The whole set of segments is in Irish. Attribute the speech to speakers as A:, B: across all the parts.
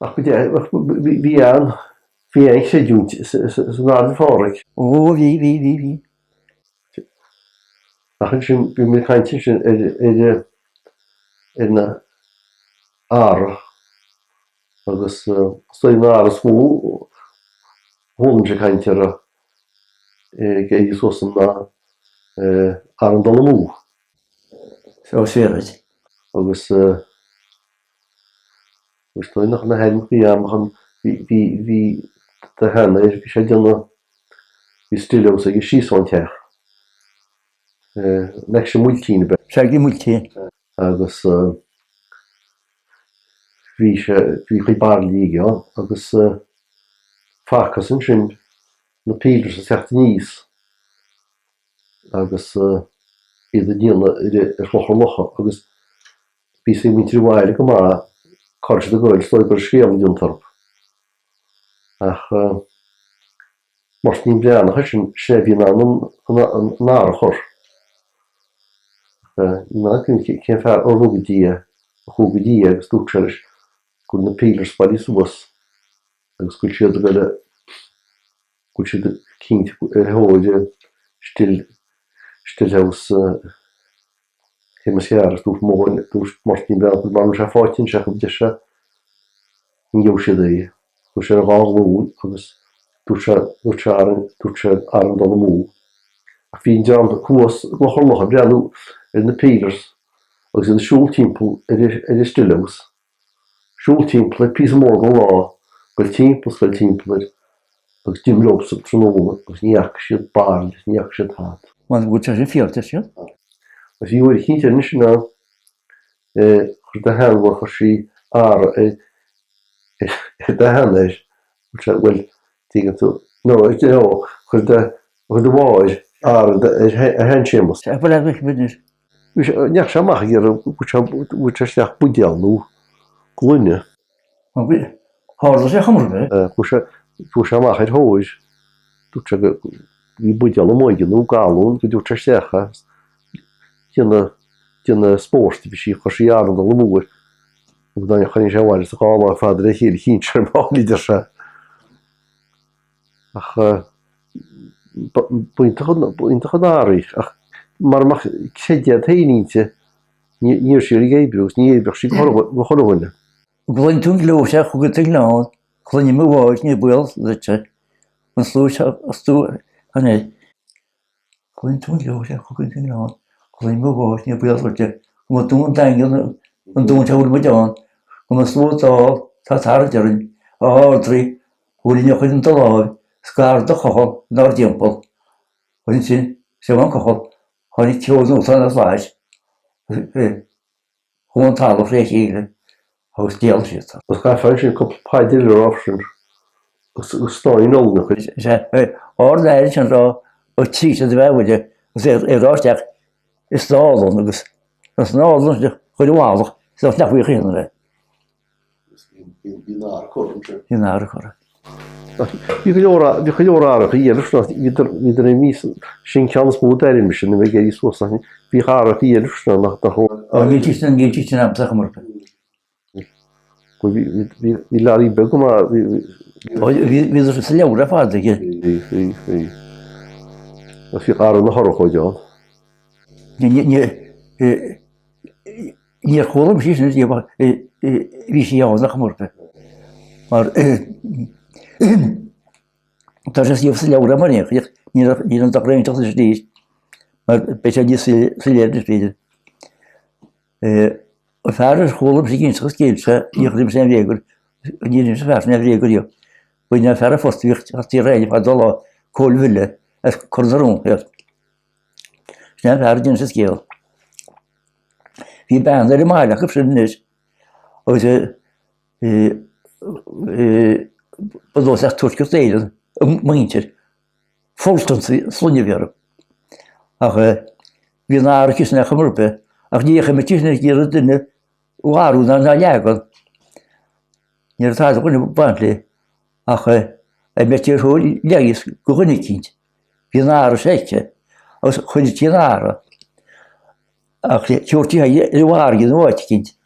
A: Ach go deimhin, bhí an, bhí an chreidiúint san Ard a Phádraig.
B: Ó, bhí, bhí, bhí, bhí.
A: Ach ansin, bhí mé ag caint ansin ar, ar, ar na earra agus is dóigh an earra is mó a chuala mise ag caint air ag éirí suas ná arán dul amú.
B: Ó, is fíor duit.
A: Agus. Is dóigh nach na hainmneacha a ach an bhí bhí bhí do sheanathair bhí sé ag déanamh bhí still house aige síos ón teach. An bhfeic sé muiltín ab ea?
B: Sea bhí muiltín.
A: Agus bhí sé bhí chuid bairillí aige ann agus facthas ansin na peelers ag teacht aníos agus iad ag déanamh ar Chlochar Locha agus Bhí a fhios ag muintir an bhaile go maith cá raibh siad ag goil, is dóigh go raibh scéala déanta orthu. Ach Máirtín Breathnach é sin, sin é a bhí in ann an earra a chur. Ach ní maith liom cén fear a rug go dtí é, a chuaigh go dtí é agus dúirt sé leis go bhfuil na peelers bailithe suas agus go bhfuil siad ag goil a, go bhfuil siad cinnte ar thóir still, still house. Shéamais Ghearr agus dúirt Móin, dúirt Máirtín Breathnach mara raibh sé faighte anseo acu deir sé, ní gheobhaidh siad é. Chuaigh sé ar a dhá ghlúin agus dúirt sé, dúirt sé arán, dúirt sé arán dul amú. Ach bhí an dream thuas i gClochar Locha ag breathnú ar na peelers agus iad ag siúl timpeall ar ar an still house. Siúl timpeall air píosa mór den lá, goil timpeall is goil timpeall air agus d'imigh leo sa tráthnóna agus ní fhaca siad bairille is ní fhaca siad tada.
B: Bhuel, bhfuil sé sin fíor, deir siad.
A: Agus bhí uair eicínt anois in ann chuir do sheanmháthair, chuir sí earra ar ar do sheanathair, bhfuil sé, bhuel, tuigeann tú, no, no, chuir do, chuir do mháthair earra ar ar shean-Séamus.
B: Sea, bhuel, bhí, bhí,
A: Ndeachaigh sé amach ag iarraidh bhain sé isteach buidéal nó gloine.
B: Tharla sé chomh maith.
A: Chuaigh sé amach ar thóir, dúirt sé go bhí buidéal amuigh aige nó galún go dtabharfadh sé isteach é. Déanamh déanamh spóirt a bhí sí, chuir sí arán dul amú air. Agus dá chuirfinn sé abhaile sa dhá lá fada le chéile chinn sé ar ball deir sé. Ach b'iontach an earra í, ach mara mbeadh creideamh féin inti, ní raibh sí ag oibriú agus ní oibreodh sí go chuile dhuine.
B: Cluin tú an gleo sea chugat sa ghleann, cluinim i bhfad ní baol duitse, an slua seo as tú an é. Cluin tú an gleo sea chugat sa ghleann, cluinim i bhfad ní baol duitse, go mba dún daingean an dún seo a bhfuil muid ann, go mba slua dall tá tarraingt orainn, a Ardrí, bhfuil inneach in do láimh, scar do chochall inár dtimpeall. Agus ansin, seo an cochall, tháinig ceo nuachtáin as flaithis, chuaigh an talamh fré chéile agus d'éalaigh siad.
A: Agus chaithfeá ansin cúpla paidir a rá freisin agus stáin olann a chur.
B: Sea, ár n-aire sin rá ó tríd a bheith uaire agus é ag rá isteach is dállann agus san álann chuir a mhallacht is nach bhfuil chaon duine.
A: Bhí an adhradh curtha ansin.
B: Bhí an adhradh curtha.
A: Bhí go leor, bhí go leor adharca eile freisin, bhíodar, bhíodar i mí, sin ceann is mó d'airím mise nuair a bhí ag éirí suas, bhí adharca eile freisin nach, nach raibh.
B: Ó, níl siad sin, níl siad sin agamsa chomh maith.
A: Bhí, bhí, bhí learaí beag go maith, bhí, bhí.
B: Ó, bhí, bhíodar sa leabhar ar fad aige.
A: Bhí, bhí, bhí. Agus bhí adhradh na hurchóide ann.
B: Ní, ní, ní, Níor chuala mise sin riamh ach bhí sí ann a chomharba. Mar tá sé suíomh sa leabhar mar aon chaoi, níl an dá réiteach leis arís, mar beidh sé níos soiléire anois b'fhéidir. An fear ar chuala mise ag inseacht an scéil seo, níor chuir mise aon bhréag air, níor inis an fear sin aon bhréag ariamh. B'in an fear a fostaíodh as Tír Éireann fadó lá, Cóil Bhille, as Cor na Rón. Sin an fear a d'inis an scéal. Bhí bean ar an mbaile acu sin anois agus ba nós as Tuaisceart Éireann a muintir, Fultons an sloinne a bhí orthu. Ach bhí an adharca sin ar chuma ar bith ach ní dheachaigh muid sin ag iarraidh duine a mharú ná a leagan. Ní raibh tada dhuine baint léi ach a mbeadh ar thóir leighis go dhuine eicínt. Bhí an adharca aici agus chuir sí an adharca ach thabhartaí ar an bhfarraige nó áit eicínt.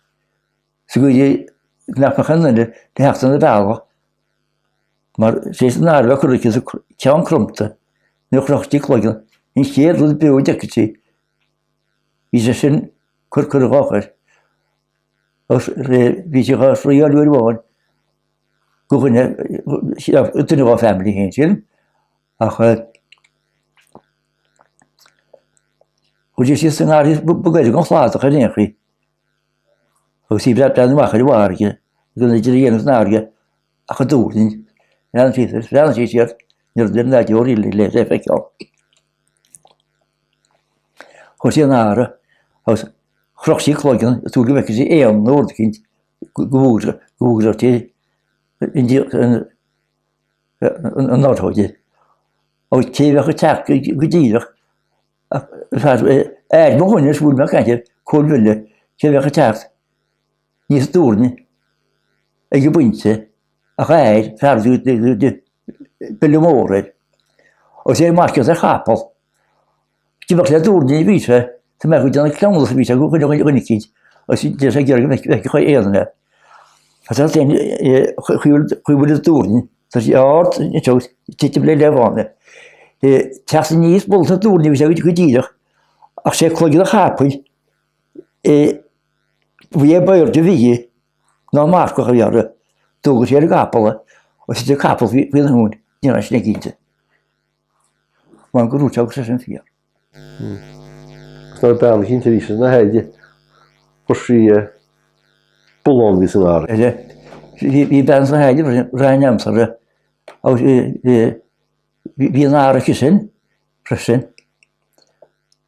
B: Sa gcaoi. nach mbeadh aon duine le theacht ina bealach mar tar éis an adhradh a chur aici is a ceann cromta nuair a chroch sí cloigeann an chéad rud beo a d'fheicfeadh sí bhí sé sin cur cur dhá chur agus bhí sí dhá thriail uair amháin go dhuine duine dhá family féin sin ach chuaigh sí síos sa ngarraí ba gaire don chladach ar aon chaoi. Agus í ag breathnú amach ar an bhfarraige, agus an idir a dhéanamh san fharraige ach an duirling, bhreathnaigh sí soir, bhreathnaigh sí siar, ní raibh duine ná deoraí le feiceáil. Chuir sí an adhradh agus chroch sí cloigeann ag súil go bhfeicfeadh sí éan nó rud eicínt go bhfuagraíodh sí an urchóid. Agus cé a bheadh ag teacht go díreach Fear mo dhuine is bhfuil mé ag caint air, Cóil Bhille, cé a bheadh ag teacht aníos an dúirne ag an bpointe ach fhear, fear buille mór air. Agus é ag marcaíocht ar chapall. D'imigh le dúirne a bhí sé, tá mé ag déanamh cleamhnas a bhí sé go dhuine dhuine eicínt agus deir sé ag iarraidh go bhfeicfeadh aon duine é. Tá sé féin chaoi bhfuil an dúirne Tá sí ard anseo titim le leamhán. Teacht aníos mullach na dúirne a bhí sé go díreach ach sé cloigeann an chapaill bhí é b'airde a bhí ná an marcach a bhí orthu. D'fhógair sé ar an gcapall é agus thit an capall faoina thóin, ní raibh sin cinnte. Mar go raibh sé agus sé sin fíor.
A: Agus nuair a bean eicínt a bhí sna hairde, chuir sí bullán a bhí san
B: ngarraí. Bhí bean sna hairde freisin, roimh aimsire, agus bhí an adhradh aici sin freisin.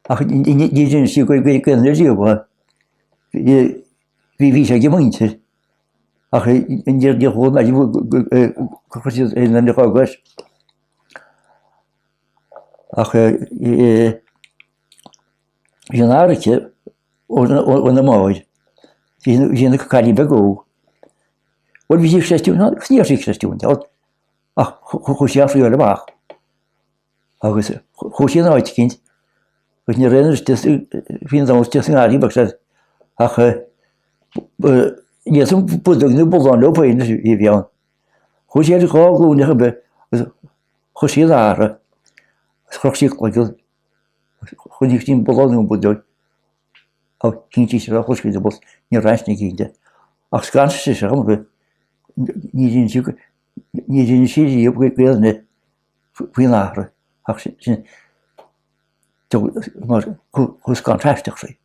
B: Ach ní d'inis sí go aon duine riamh é. Bhí sé ag a muintir, ach níor chuala mé riamh gur chuir siad aon duine dhá gcois. Ach bhí an adhradh aici óna máthair. Bhí ina cailín beag óg. Bhuel, bhí sí Creistiúnach, agus ní raibh sí Creistiúnach, ach chuaigh sí á thriail amach. Agus chuaigh sí in áit eicínt, agus ní raibh aon istigh, bhí an domhan istigh sa ngarraí beag sin, ach níl san budóg nó bullán leo féin a bhí ann. Chuaigh sí ar dhá ghlúin ar bith agus chuir sí an adhradh agus chroch sí a cloigeann agus choinnigh sí an bullán nó an budóg ach chinntigh sí nár chlois sí an bus, ní raibh aithne cinnte. Ach scanraigh sise chomh maith ní rinne sí ní rinne sí riamh go aon duine faoin adhradh ach sin mar chuaigh scanradh aisteach sí.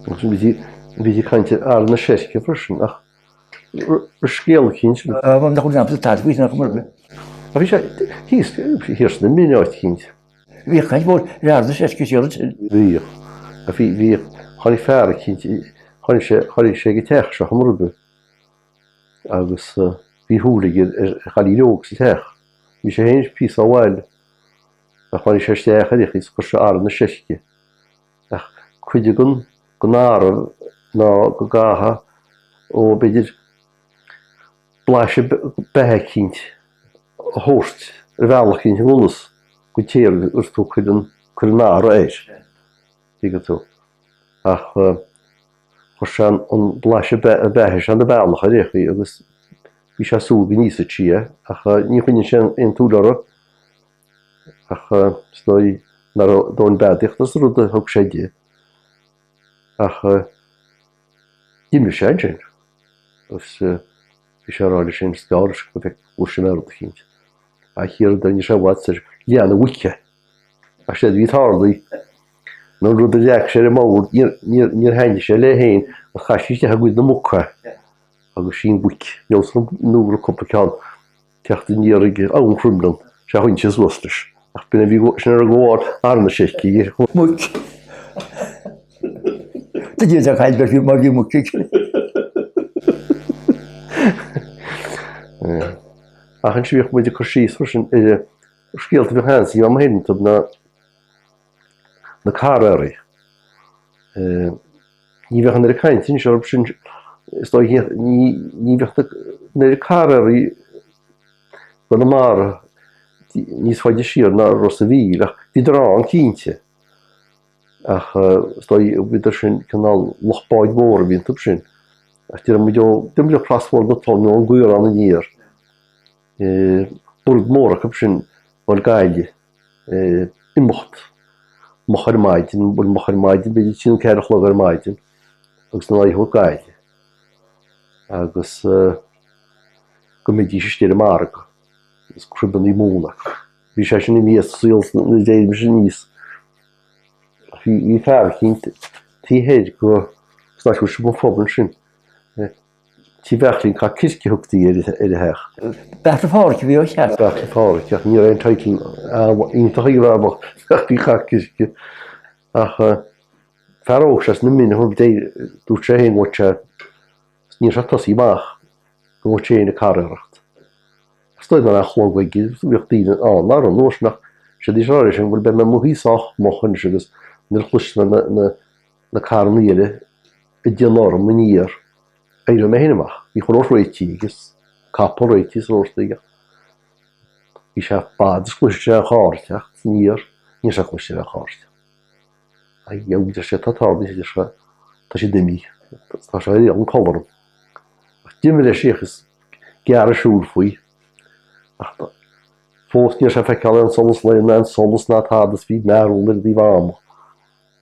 A: Bhí sí ag caint ar adhradh na seirce freisin ach scéal eicínt.
B: Nach bhfuil agamsa tada faoi sin ach mar
A: Ach bhí sé thíos thiar sna Mine áit eicínt.
B: Bhíodh caint mhór ar adhradh na seirce siar ansin.
A: Bhíodh. Ach bhí bhíodh tháinig fear eicínt tháinig sé tháinig sé ag an teach seo chomh roimhe agus bhí shúil aige ar chailín óg sa teach. Bhí sé féin píosa ó bhaile. Ach tháinig sé isteach ar fhichí is chuir sé adhradh na seirce. Ach cuid den den adhradh ná go gcaithfeá, ó b'fhéidir blaiseadh beatha eicínt a thabhairt ar bhealach eicínt i ngan fhios don té ar tú ag cur an cur an adhradh air, tuigeann tú. Ach chuir sé an blaiseadh beatha sin ar bealach ar fhichí agus bhí sé ag súil go n-íosfadh sí é ach ní choinnigh sé aon tsúil uirthi. Ach is dóigh nach raibh dóthain beadaíochta sa rud a thug sé di. Ach d'imigh sé ansin agus bhí sé ag rá leis féin is gearr leis go gcloisfidh mé rud eicínt. Ach thiar ní raibh sé i bhfad soir lean an mhuic é. Ach séard a bhí tarlaithe ná an rud a leag sé ar an mbord níor thaitnigh sé léi féin agus chaith sí isteach i gcuid na muc é agus sí an mhuic. Neosad nó go raibh cúpla ceann teacht aniar ag Abhainn Chroimghlinn, sé a choinnigh sé suas leis. Ach b'in a bhí, sin a raibh de bharr adhradh na seirce aige.
B: Muic. Duine de chaid bheith mar bhí muic ag.
A: Ach ansin bhíodh muid ag cur síos freisin ar scéalta a bhíodh ann sa am a thuilleann tú na na carraeirí. Ní bheadh an oiread cainte anois orthu sin, is dóigh, ní bheadh an oiread carraeirí i gConamara níos faide siar ná Ros a' Mhíl, ach bhíodar ann cinnte. Ach is dóigh, bhíodar sin cineál lucht báid mhóra a bhí iontu sin. Ach déarfaidh muid ó, déarfaidh muid ó Chrosbhóthar na Tonn nó ón gCaorán aniar. Bord mór acu sin ag dul Gaillimh. Imeacht moch ar maidin, bhuel moch ar maidin, b'fhéidir trí nó 4 a chlog ar maidin agus an aghaidh a thabhairt Gaillimh. Agus go mbeidís istigh ar an margadh agus cruibeanna móna acu. Bhí sé sin imithe as saol nuair a d'éirigh mise aníos. Bhí bhí fear eicínt taobh thoir go san áit a bhfuil siopa an phobail ansin. Tí Bheairtlín Chath Circe a thugtaí ar a theach.
B: Beairtle Phádhraic a bhí ó cheart.
A: Beairtle Phádhraic, ach ní raibh aon title iontach ag an bhfear bocht, Beairtlín Chath Circe. Ach fear óg sé sna mine, dúirt sé féin go bhfuil sé, ní raibh sé tosaithe amach go bhfuil sé féin ag carraeireacht. Is dóigh nach raibh aon chlog aige, bhíodh daoine ann nach raibh an uair sin ach siad í seo a sin, bhuel beidh mé i mo shuí sách moch anois agus nuair a chloisfidh mé na na carranna eile ag déanamh orm aniar, éireoidh mé féin amach. Bhí chuile shórt réitithe aige, capall réitithe is a shórt aige. Bhí sé fad is chloisfeadh sé an carr ag teacht aniar, ní raibh sé ag cloisteáil an carr ag teacht. Ai, a deir sé, tá tarlaithe, a deir sé, tá siad imithe, tá sé ar an codladh orm. Ach d'imigh leis síos is gearradh siúl faoi. Ach fós ní raibh sé ag feiceáil aon solas lae ná aon solas ná tada is bhí mearbhall air i dtaobh ama.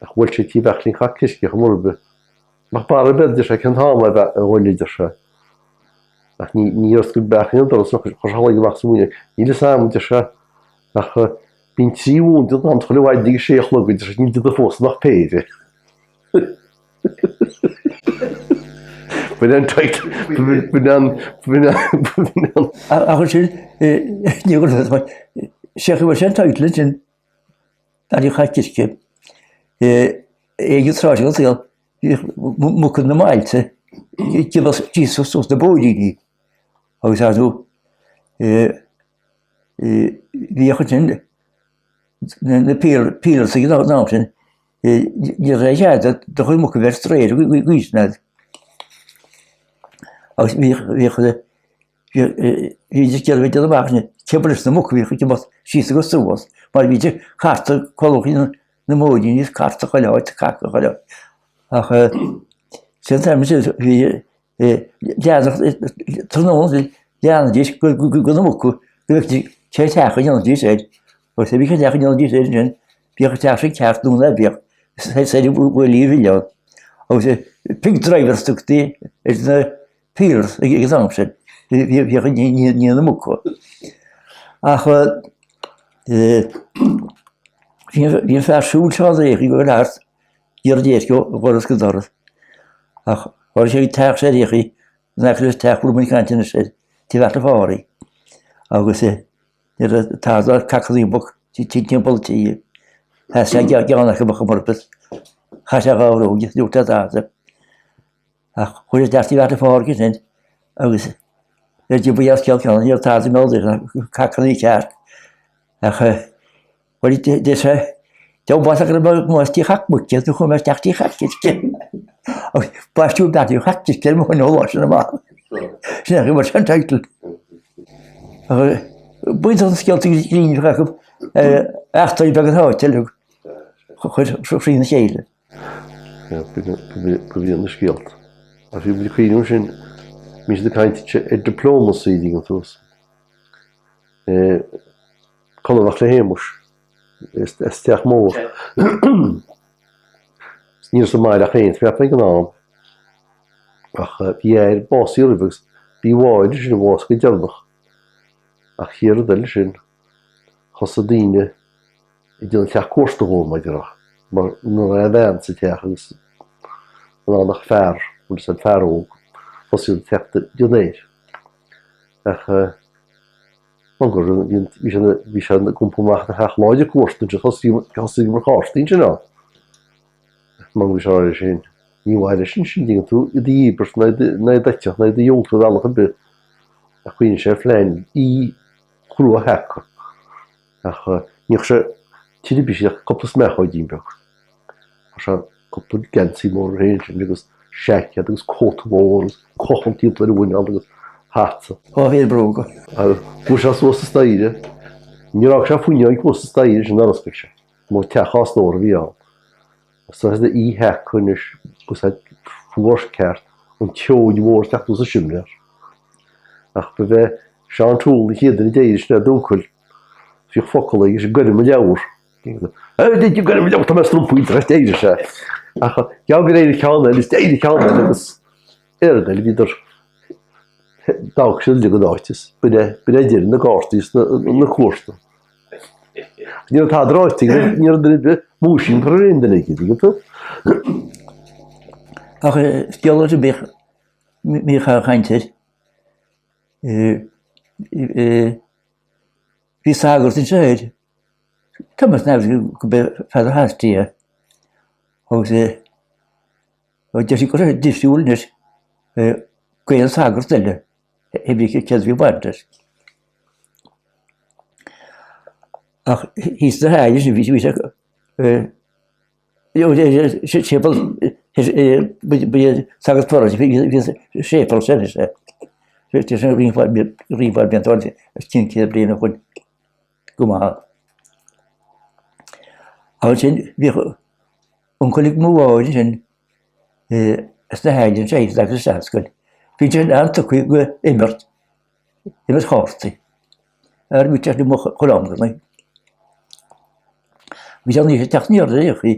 A: Ach bhuail sé Tí Bheairtlín Chath Circe chuma ar bith. Nach barra ar bith, a deir sé, cén t-am é a ghoil, a deir sé. Ach ní níor oscail Beairtlín an doras, chuir sé a chloigeann amach sa bhfuinneog. Níl fhios a'm, a deir sé, ach bíonn 3 mhóin déanta a'm chuile mhaidin ag a sé a chlog, a deir sé, níl déanta fós ach péire. B'in an title, b'in an, b'in an, b'in an.
B: Ach ansin, ní raibh, sé go bhfuil sé an title ansin, Beairtlín Chath Circe, ag an tráth seo den saol, bhíodh muca na mbailte ag imeacht síos suas na bóithríní agus ar ndóigh bhíodh ansin na peelers ag an am sin, ní raibh cead do chuid muc a bheith ar strae ar an gcaoi sin fhad. Agus bhíodh bhíodh bhídís ag iarraidh déanamh amach cé ba leis na muca a bhíodh ag imeacht síos agus suas mar bhídís ag cartadh colúchaí na mbóithríní is cartadh chuile áit, caca chuile áit. Ach sé an t-am sin bhí leanadh tráthnóna leanaidís go na muca go bhfeicfidís cén teach a ndéanfaidís air agus bhí cén teach a ndéanfaidís air ansin bhíodh an teach sin ceart nó ná bíodh soir i bhFaoilí Mhilleán agus pig drivers tugtaí ar na peelers ag an am sin bhíodh i ndiaidh na muca. Ach bhí an fear siúil seo ag éirí go thart iarraidh déirc ó dhoras go doras. Ach tháinig sé ag teach sé réchaí in aice leis teach bhfuil muid ag caint anois air, Tigh Bheairtle Phádhraic. Agus ní raibh tada cacannaí muc timpeall an tí. Sheas sé ceann acu amach an purpose. Chaith sé dhá bhróg, ní dúirt sé tada. Ach chuir sé isteach Tigh Bheairtle Phádhraic ansin agus ar díobh as ceann ceann, ní raibh tada i mbéal duine, cacannaí ceart. Ach bhuel, deir sé, Diogbáilte go raibh mé as Tigh Chac Muice, nó chuaigh mé isteach Tigh Chac Circe. Agus baisteadh Beairtlín Chac Circe ar mo shon ón lá sin amach. Sin é mar sin title. Ach b'iontach na scéalta grinn a bheadh acu, eachtraí beaga na háite uilig, chuir thrína chéile.
A: Ba bhí na scéalta. Ach bhí muid ag cuimhneamh ansin, bhí siad ag caint ar diplomacy ag an tús. Conallach le Shéamus, as Teach Mór. Ní raibh sa mbaile ach féin, cheap mé ag an am. Ach bhí a athair básaithe roimhe agus bhí a mháthair ansin a bhásaigh go deireanach. Ach chéad rud eile sin, thosaigh daoine ag déanamh teach cuarta dhó, mar a déarfá, mar ní raibh aon bhean sa teach agus ní raibh ann ach fear, bhuel is an fear óg, thosaigh siad ag teacht ag déanamh air. Ach mar gur bhí bhí sé bhí sé ag iompú amach ina theach láidir cuarta ansin, thosaigh thosaigh mar chártaí ansin ann. Mar bhí sé á rá sin, ní mhaith leis ansin, dtuigeann tú, iad a dhíbirt ná iad ná iad a eiteach ná iad a dhiúltú ar bhealach ar bith. Ach choinnigh sé a phlean í chrua sheaca. Ach ní raibh sé tiribí ach cúpla smeachóidín beag. Chuir sé cúpla geansaí mór air féin sin agus seaicéad agus cóta mór agus cochall timpeall ar a mhuineál agus hata.
B: Dhá phéire bróga.
A: Agus chuaigh sé suas an staighre. Níor fhág sé fuinneoig thuas sa staighre sin nár oscail sé. Nó teach dhá stór a bhí ann. Agus tá sé ina sheaca anois agus é fuar ceart. an tseoid mhór ag teacht suas an simléar. Ach ba bhé Seán Toole an chéad duine a d'éirigh sin é d'uncail. Bhíodh focal aige, sin goirim an leabhar. Goirim an leabhar, tá mé strumpaí, d'éirigh sé. Ach gheall gur éirigh ceann eile, is d'éirigh ceann eile agus ar eile bhíodar d'fhág siad uilig an áit is b'in é b'in é deireadh na gcártaí is na na cuarta. Ní raibh tada ráite aige, ní raibh duine ar bith múisín curtha ar aon duine aige, tuigeann tú?
B: Ach scéal ar bith mbíodh á chaint air. Bhí sagart anseo air, tá mé san aimhreas go b'é Father Hasty é, agus deir sí go raibh sé difriúil anois go aon sagart eile a bhí céad a bhí baint leis. Ach thíos sna hAille sin bhí sé séipéal sagart paróiste bhí séipéal sin is é. Bhí sin roinnt mhaith blianta os cionn 100 bliain ó shoin go maith. Ansin bhíodh Uncail ag mo mháthair ansin sna hAille anseo thíos agus isteach sa scoil. Bhí sé an-tugtha go imirt, imirt chártaí. Ar bhí sé mo chuile am go Bhí sé an oíche teacht aniar ar aon chaoi,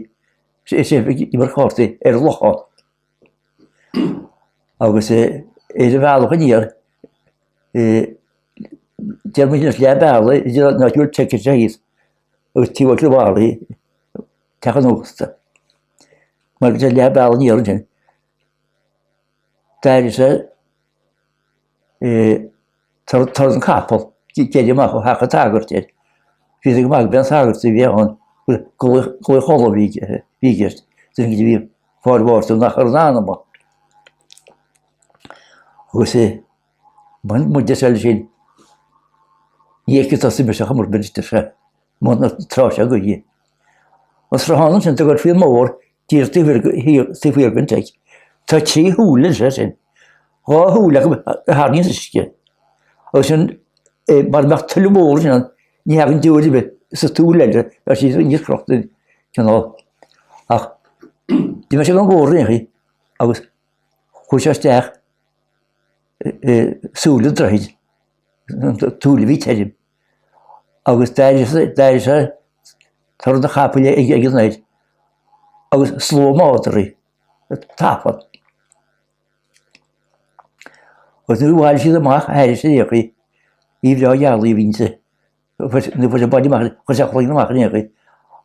B: is é ag imirt chártaí ar an lochán. Agus ar an bhealach aniar, deir muid leath bealaigh idir an áit a bhfuil Tuiceann seo thíos agus Tí Mhichíl Mharaí, teach an ósta. Mar bhí sé leath bealaigh aniar ansin. D'éirigh sé torann an capall ag éirí amach ó theach an tsagairt air. Bhí sé go maith go b'é an sagart a bhí ann dul a chodladh a bhí i gceist. Duine a bhí fáil bháis nach ar an anama. Agus é muid is eile sin ní fheicfidh tusa mise a chumar bit sé. Muna tráth seo gaoithe. An sruthán ansin ag goil faoin mbóthar díreach taobh thiar den tigh. Tá trí shúil anseo sin. Dhá shúil acu a tharraingíonn uisce. Agus sin mar a bheadh tuile mhór ansin ann, ní thagann deoir ar bith sa tsúil eile, tá sí níos crochta cineál. Ach d'imigh sé den bhóthar ar aon chaoi agus chuaigh sé isteach i súil an droichid, an tsúil a bhí tirim. Agus d'éirigh sé torann an chapaill ag an aer agus slua madraí tafann. Agus nuair a bhailigh siad amach thairis ar aon chaoi, oíche bhreá ghealaí a bhí inti, nuair a fuair sé baile amach, chuir sé a chloigeann amach ar aon chaoi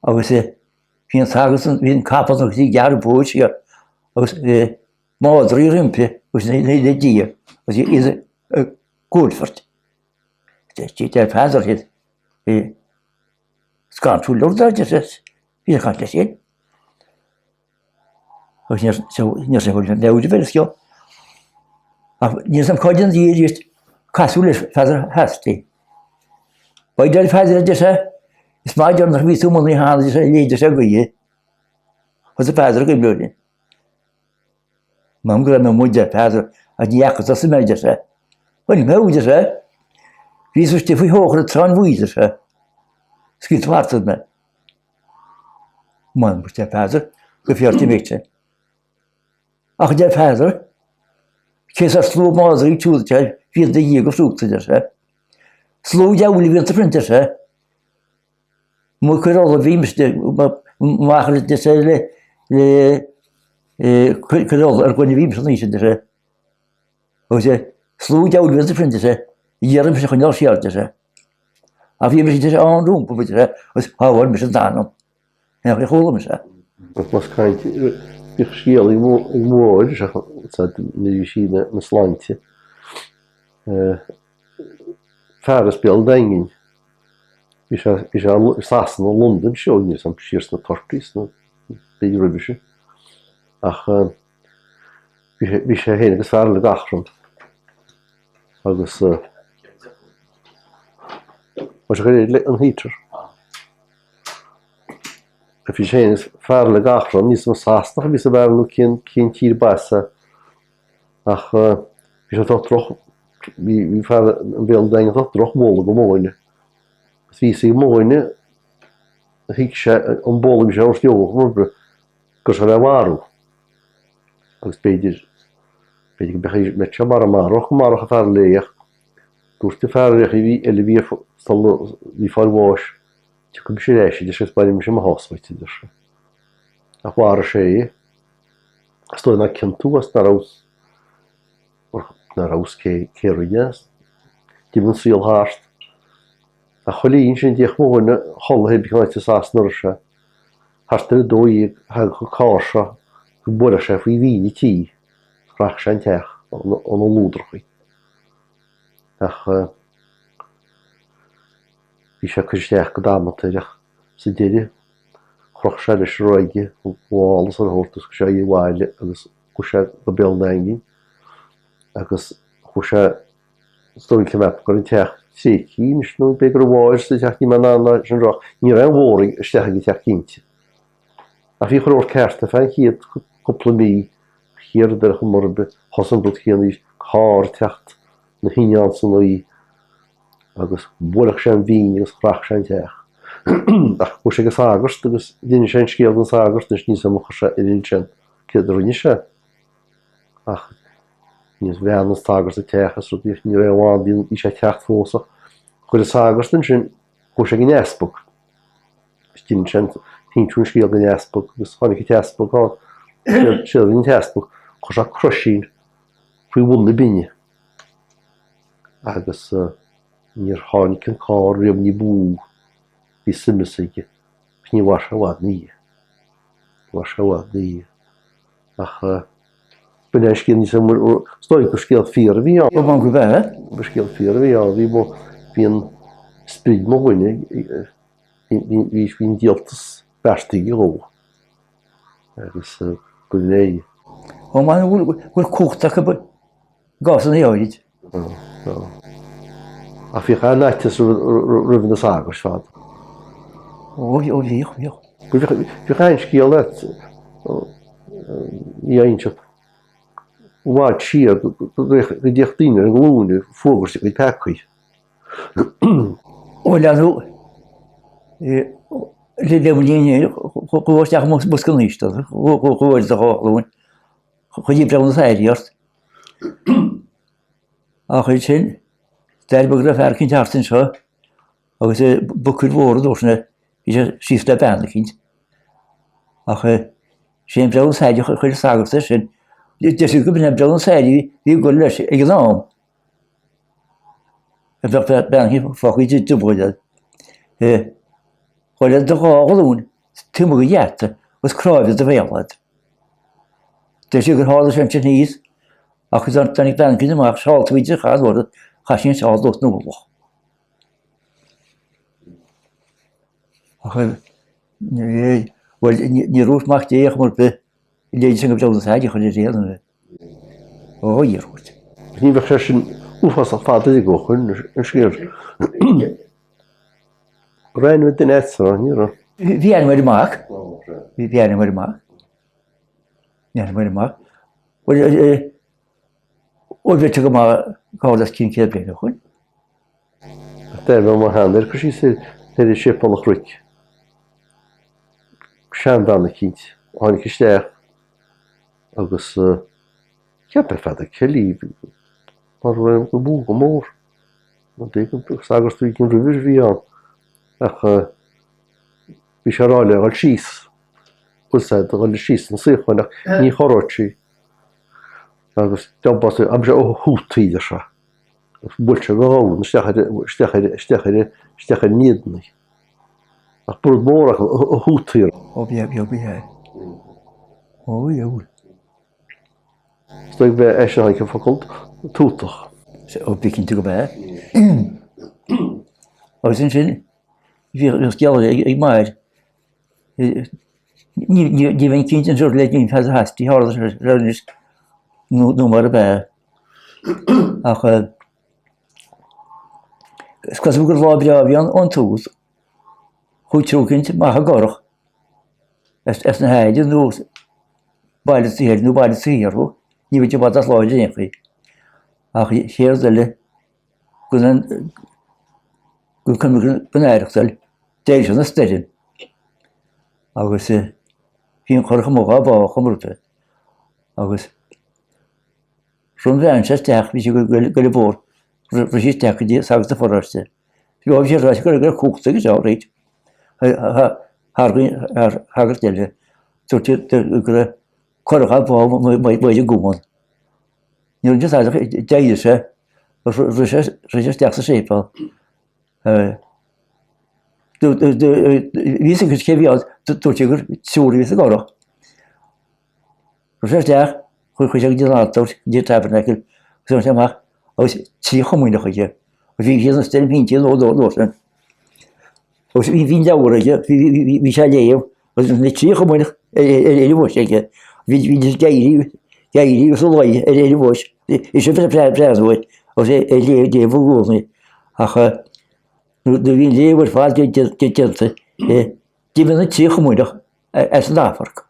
B: agus bhí an sagart, bhí an capall agus í gearr bóithre siar agus madraí roimpi agus ina diaidh agus iad ag cuaifeart. Deir Peadar iad scanrúil rud a deir sé, bhí ag caint leis féin. Agus níor sé bhfuil leabhar a bheith seo. Ach níl sam cáid an dhír arís casadh leis Peadar Hasty. Ba deir Peadar a deir sé, is maith deir nach bhí tú muna cheana deir sé léigh sé gaoithe. Thosaigh Peadar ag oibriú. M'anam go raibh mé amuigh, deir Peadar, ach ní fhaca tusa mé, deir sé. Chonaic mé thú, deir sé. Bhíos istigh faoi thóchar ag Trá an Bhuí, deir sé. Scaoil tú thart mé. M'anam, deir Peadar, go fíor d'imigh sé. Ach, deir Peadar, cé is ar slua madraí siúd, deir, bhí do Dhia go frúchta, deir sé. Slua diabhail a bhí iontu sin, deir sé. Mo chuir ola bhí mise m'athair deir sé le le cuir ola ar dhuine bhí mise an oíche deir sé. Agus é slua diabhail a bhí iontu sin deir sé d'iarr mise a choinneáil siar deir sé. Ach bhí mise deir sé ann rompu deir sé agus shábháil mise an t-anam. Ní chuala mise.
A: Ach más caint bhíodh scéal ag mo mháthair nuair a bhí sí ina sláinte. Fear as Béal an Daingin. Bhí sé bhí sé i Sasana, Londain, seo níl 'fhios a'm siar sna thirties nó b'fhéidir roimhe sin. Ach bhí sé bhí sé féin agus fear eile ag achrann agus bhí sé chuir an heater. Bhí sé féin agus fear eile ag achrann, níl 'fhios a'm Sasanach a bhí sa bhfear nó cén cén tír ab as é. Ach bhí sé ag tabhairt droch bhí fear an Bhéal an Daingin ag tabhairt drochbhualadh go Móine. Agus bhí fhios ag Móine thuig sé an bualadh a bhí sé a thabhairt dó go raibh sé le mharú. Agus b'fhéidir. B'fhéidir go mbeadh mbeadh sé marbh amárach, go maródh an fear eile é ach dúirt an fear a bhí eile a bhí sula bhí ag fáil bháis, tiocfaidh mise ar ais, a deir sé, agus bainfidh mise mo shásamh uait, a deir sé. Ach mharaigh sé é. Is dóigh nár ciontú as ná raibh ná raibh fhios cé cé rinne é. D'imigh an saol thart. Ach chuile oíche ansin d'fhéach mo dhuine a chodladh pé áit i Sasana a raibh sé. Thart ar 12 thagadh an carr seo go mbuailfeadh sé faoi bhinn an tí, rachadh sé an teach ó na luadrachaí. Ach bhí sé ag cur isteach go damanta air ach sa deireadh chroch sé leis an raibh aige, a mhála is a shórt agus chuaigh sé abhaile agus chuaigh sé go Béal an Daingin agus chuaigh sé Is dóigh liom go raibh an teach tréigthe anois nó b'fhéidir go raibh a mháthair sa teach, níl mé in ann é sin a rá. Ní raibh aon mhóraigh isteach ag an teach cinnte. Ach bhí chuile shórt ceart ar feadh an chéad cúpla mí, chéad rud ar chuma ar bith, thosaigh an rud céanna arís, carr ag teacht na hinneall san oíche agus bhuailfeadh sé an bhinn agus rachadh sé an teach. Ach chuaigh sé ag an sagart agus d'inis sé an scéal don sagart, anois níl 's agam ar chuir sé ar intinn céard a rinne sé. Ach ní bhean an sagart sa teach is rudaí ach ní raibh ann, bhí bhí sé ag teacht fós ach chuir an sagart ansin, chuaigh sé ag an easpag. Agus d'inis sé an t-inseadh an scéal don easpag agus tháinig an t-easpag ann. Séard a rinne an t-easpag, chuir sé croisín faoi bhun na binne agus níor tháinig an carr riamh ní ba mhó, bhí suim aige ach ní mhair sé i bhfad ina dhiaidh. Ní mhair sé i bhfad ina dhiaidh. Ach b'in é an scéal níos Is dóigh gur scéal fíor a bhí ann.
B: Ba mhaith go bhfeadh.
A: Ba scéal fíor a bhí ann. Bhí mo, bhí an sprid mo dhuine, bhí, bhí an díoltas beartaithe dhó. Agus b'in é.
B: Ó man bhfuil cumhacht acu i gcásanna áirid.
A: Ach bhíodh an-fhaitíos roimh na sagairt fad.
B: Ó bhíodh, bhíodh.
A: Bhíodh aon scéal agat ní inseacht i bhfad siar go dtéadh daoine ar a nglúine ag fuagairt a gcuid peacaí.
B: Ó leanadh le mo linn chuaigh isteach i mbosca an fhaoistin, chuaigh do dhá ghlúin, chuir breithiúnas éirí ort. Ach ansin, deir go raibh fear eicínt thart anseo agus buachaillí mhóra dó sin é, bhí sé síos le bean eicínt. Ach sé an breithiúnas éirí a chuir an sagart air sin. Deir siad go b'in an breithiúnas éirí a bhí ag dul leis ag an am. A bheadh bean eicínt fágtha i dtrioblóid. Ghoil ar do dhá ghlúin taobh amuigh den gheata agus cnáimh i do bhéal agat. Deir siad gur tharla sé ansin thíos ach tháinig bean eicínt amach, seál tríd an charr uair, chaith sí an seál dó san ualach. Ach bhuel níor dhúirt Mac Dé ach mar bith léigh sin go breá sa chur ar aon duine. Ó níor dhúirt.
A: Ní bheadh sé sin uafásach fada ag ó shoin an scéal. Raibh ainm ag duine agat, ní raibh.
B: Bhí ainm ar an mac. Bhí ainm ar an mac. Bhí ainm ar an mac. Bhuel, ó bhí tú go maith cá les cinn céad bliain ó shoin.
A: Deir mo sheanathair cur síos ar ar Séipéal an Chnoic. Seanbhean eicínt a tháinig isteach agus cheap ar feadh Kelly mar raibh go mór go mór. B'fhéidir gur sagart éigin roimhe a bhí ann ach bhí sé ag rá léi a dhul síos, bhfuil sé a dhul síos na suíocháin ach ní chorródh sí agus d'iompaigh sí aimsir ó hútaí leis seo agus bhuail sé go dhomhan isteach ar isteach ar isteach ar isteach ar an éadan í. Ach ba rud mór acu a hútaí.
B: Ó bhí bhí bhí ó bhí ó.
A: Is dóigh bheith eisean tháinig an focal tútach.
B: Ó bí cinnte go b'ea. Agus ansin bhí scéal ag m'athair. Ní bheinn cinnte anseo le Jim Peadar Hasty tharla sé anois nó mar ab ea. Ach is cosúil gur lá breá a bhí ann ón tús. Chuaigh triúr eicínt amach i gcurach as na hAille nó Baile an tSaothair nó Baile an tSaothair orthu, ní bheidh i bhfad as láthair ar aon chaoi. Ach chéad eile go den aireachtáil, d'éirigh sé ina stoirm agus bhí an curach amuigh dhá bá chomh rud agus. Rith an bhean seo isteach, bhí sí ag goil an bóthar, rith sí isteach go dtí sagart an pharóiste. Bhí sí ag ráit go raibh cumhacht aige seo, rith. Thar shagart eile, dúirt sí go raibh curach á bhá mhaith i gcumann. Ní raibh an sagart d'éirigh sé, rith sé isteach sa séipéal. Bhí fhios aige cé bhí ann, dúirt sé gur triúr a bhí sa gcurach. Rith sé isteach, chuaigh sé go dtí an altóir, go dtí an tabernacle, agus tháinig sé amach agus trí chomaoineach aige. Bhí siad ina steilm shinti an uair sin. Agus bhí an leabhar aige, bhí sé á léamh, agus na trí chomaoineach ar a bhois aige. Bhí ag éirí, ag éirí agus ag luí ar a bhois. Bhí sé breathnú air agus é ag léamh i gcónaí. Ach nuair a bhí an léamh ar fad déanta, d'imigh na trí chomaoineach as an amharc.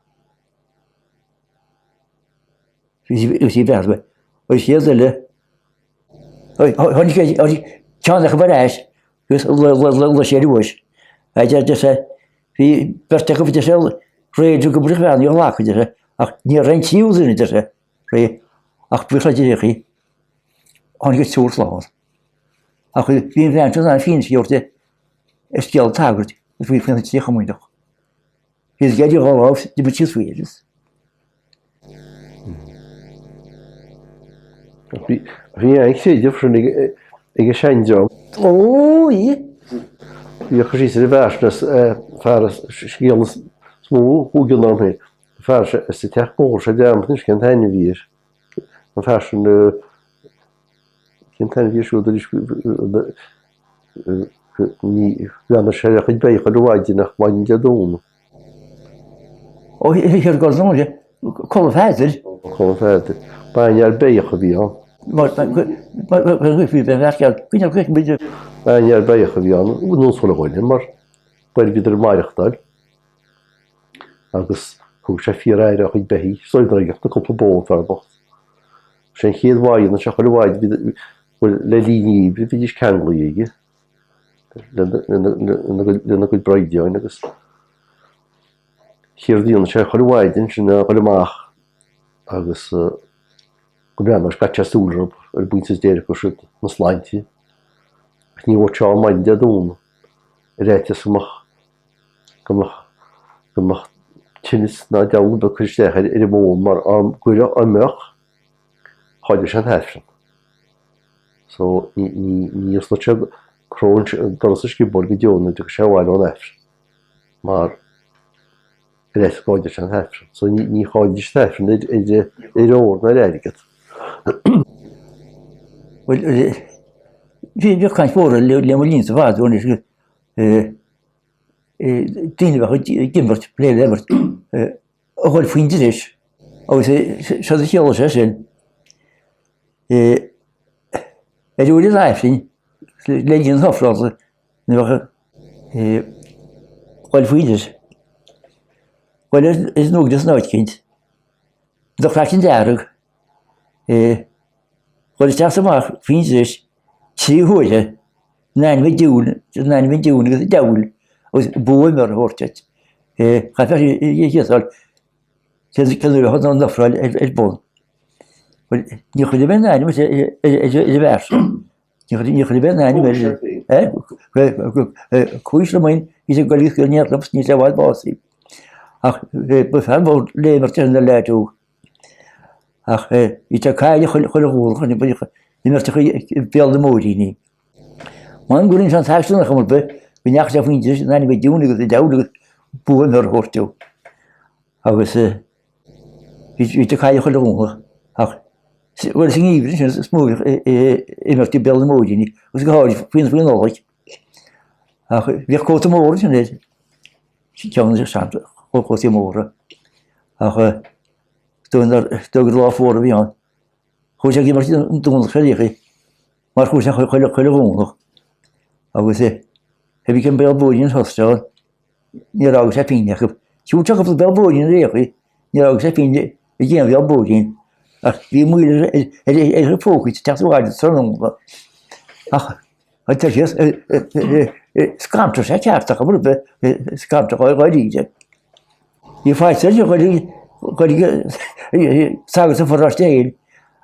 B: Bhí sí breathnú air. An chéad eile, Tháinig ceann acu ar ais agus luigh sé ar a bhois. A deir sé, bhí beirt acu a deir sé, réidh go bhfuil bhean í a ghlacadh, deir sé, ach ní raibh an tríú duine, deir sé, réidh, ach buíochas le Dia léi, tháinig an triúr slán. Ach bhí an bhean sin in ann fianaise a thabhairt ar scéal an tsagairt faoi na trí chomaoineach. Bhí an gheide dhá lámh d'imigh síos faoi agus.
A: Bhí an creideamh sin ag an seandream.
B: Ó, í.
A: Bhí cur síos ar an bhfear sin as fear as scéal is mó chuaigh ann féin. An fear sin as an teach mór sé dearmad anois cén t-ainm a bhí air. An fear sin cén t-ainm a bhí air siúd arís Ní bhreathnaigh sé ar a chuid beithíoch chuile mhaidin ach maidin Dé Domhnaigh.
B: Ó thiar go Dún Colm Pheadair.
A: Colm Pheadair. Bainfhear beithíoch a bhí ann. Bainfhear beithíoch a bhí ann, nó chuile dhuine, mar bhíodar ag maireachtáil agus thug sé fíor-aire dá chuid beithígh. Is dóigh nach raibh ach na cúpla bó an fear bocht. Sé an chéad mhaidin anseo chuile mhaidin bhuel, le linn an gheimhridh bhídís ceanglaithe aige lena gcuid braighdeáin agus céard a dhéanadh sé chuile mhaidin sin ná dhul amach agus go mbreathnódh sé scaití súil orthu ar an bpointe is déarfadh siad na sláinte ach ní bheadh sé ann maidin Dé Domhnaigh ar fhaitíos go mbeadh go mbeadh go mbeadh tinneas ná deabhal ar bith ag cur isteach ar an mbó mar dá gcuirfeadh dá mbeadh Chaillfeadh sé an t-aifreann. So ní ní ní osclódh sé cró an doras an sciobóil go deo nuair a dtiocfadh sé abhaile ón aifreann. Mar ar fhaitíos go gcaillfeadh sé an t-aifreann. So ní ní chaillfidís an t-aifreann ar ar ar ór ná ar airgead.
B: Bhuel bhí bhíodh caint mhór le le mo linnse i bhfad ó anois daoine a bheadh ag imirt, plé le imirt. a dhul faoin dris agus séard a chiallaigh sé sin ar uair an Aifrinn le linn an ofrála nuair a bheadh dhul faoin dris dhul ar an uaigneas in áit eicínt do chraiceann dearg dhul isteach is amach faoin dris trí huaire in ainm an diabhail, in ainm an diabhail agus an diabhail agus bua a thabhairt duit. Chaithfeá a thíosáil cén uair a thug an ofráil ar bun. Bhuel, ní chuirfidh mé an ainm ar an bhfear seo. Ní chuirfidh mé an ainm ar Cúis liom féin, bhí sé ag goil go néal liom, níl sé i bhfad básaithe. Ach ba fear mór le imirt ar an leaid óg. Ach bhí sé ag cailleadh chuile Dhomhnach, imirt ag béal na mbóithríní. M'anam go rinne sé an t-aistear ar chuma ar bith go ndeachaigh sé faoin dris in ainm an diabhail agus an diabhail agus bua a thabhairt dó. Agus bhí sé ag cailleadh chuile Dhomhnach ach bhuel sa ngeimhreadh sin is mó a bhíodh imirt ag béal na mbóithríní agus go háirid faoin faoin Nollaig. Ach bhíodh cóta mór ansin air, ceann de na seanchótaí móra. Ach is dóigh gur lá fuar a bhí ann. Chuaigh sé ag imirt an Domhnach seo léi. Mar chuaigh sé chuile Dhomhnach agus bhí cén béal bóithrín an hostel níor fhág sé pingin acu. Shiúil sé cúpla béal bóithrín ar aon chaoi, níor fhág sé pingin ag aon bhéal bóithrín. Ach bhí moill ar a phócaí ag teacht abhaile tráthnóna. Ach an t síos scantraigh sé ceart ach mar bith scantraigh dháiríre. Bhí faitíos air gur chuir sagart an pharóiste féin.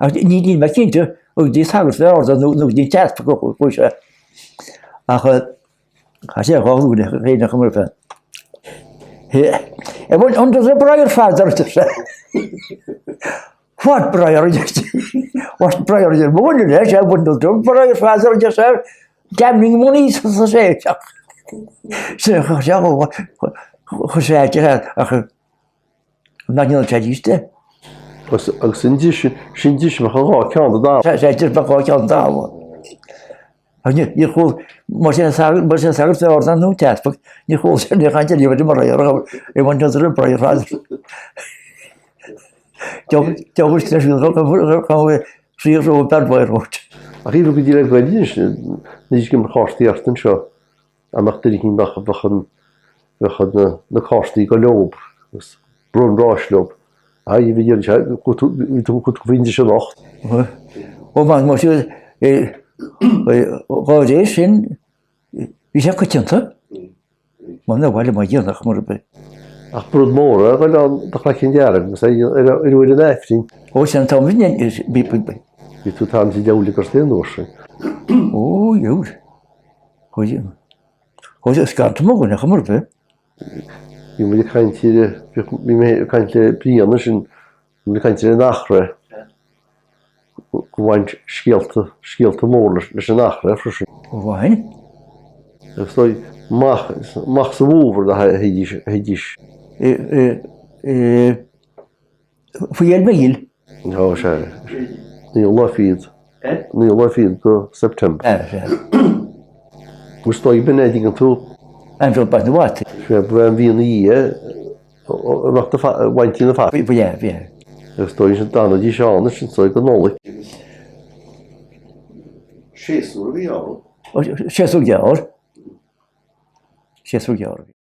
B: Ach ní níl mé cinnte an go dtí an sagart fear nó go dtí an t-easpag a chuaigh sé. Ach chaith sé a dhá ghlúin féin a chumar féin. I went under the briar, father, a deir sé. What briar, a deir sé. What briar, a deir sé. Leis, I went under the briar, father, a deir sé. Gambling money, sa sé. Sin chuir sé chuir sé ach Nach ndéanann sé arís é?
A: Agus sin deis, sin deis bheadh an dhá ceann de dall.
B: Sé deis bheadh dhá ceann de dall. Ach ní, ní chuala, mar sin sagart, mar sin sagart a ordán nó teaspag, ní chuala sé ní chaint ariamh ar an mbraon, i bhain an ar braon fad. Deogus leis an rí ró bearbáir rút.
A: Ach iad go dtí le Gaeilge anois, ní go mbeadh cártaí ort anseo. a mbeadh duine éicint bheadh bheadh an bheadh na na cártaí go leob agus run ráis leob. A bhí bhí sé chuaigh tú bhí tú chuaigh tú faoin deis anocht.
B: Ó mar mar sin dhá réir sin bhí sé coitianta. Mar na bhaile mar dhéanach mar a bith.
A: Ach ba rud mór é a dhul ann do chraiceann dearg agus é ar ar uair an Aifrinn.
B: Ó sin an t-am bhí bhí bhí.
A: Bhí tú tam sa diabhal ag an uair sin.
B: Ó dhiabhal. Ó scarta mo dhuine chum ar bith.
A: Bhí muid ag caint ar, bhí mé ag caint le Brian ansin, bhí muid ag caint ar an Achréidh, go bhain scéalta, scéalta mór leis an Achréidh freisin.
B: Ó bhain?
A: Agus dóigh, amach, amach sa bhfómhar a théidís, a théidís.
B: Faoi Fhéil Mhichíl.
A: Tá sé. Naoú lá fichead. Naoú lá fichead de September. Agus dóigh b'in é, dtuigeann tú.
B: Aimsir baint na bhfataí.
A: Sé ba an mhí ina dhiaidh a bheadh na bhaintí na fataí.
B: Ba ea, bhí.
A: Agus dóigh sin d'fhanaidís ann ansin is dóigh go Nollaig. Séasúr a bhí ann.
B: Séasúr gearr. Séasúr gearr a bhí.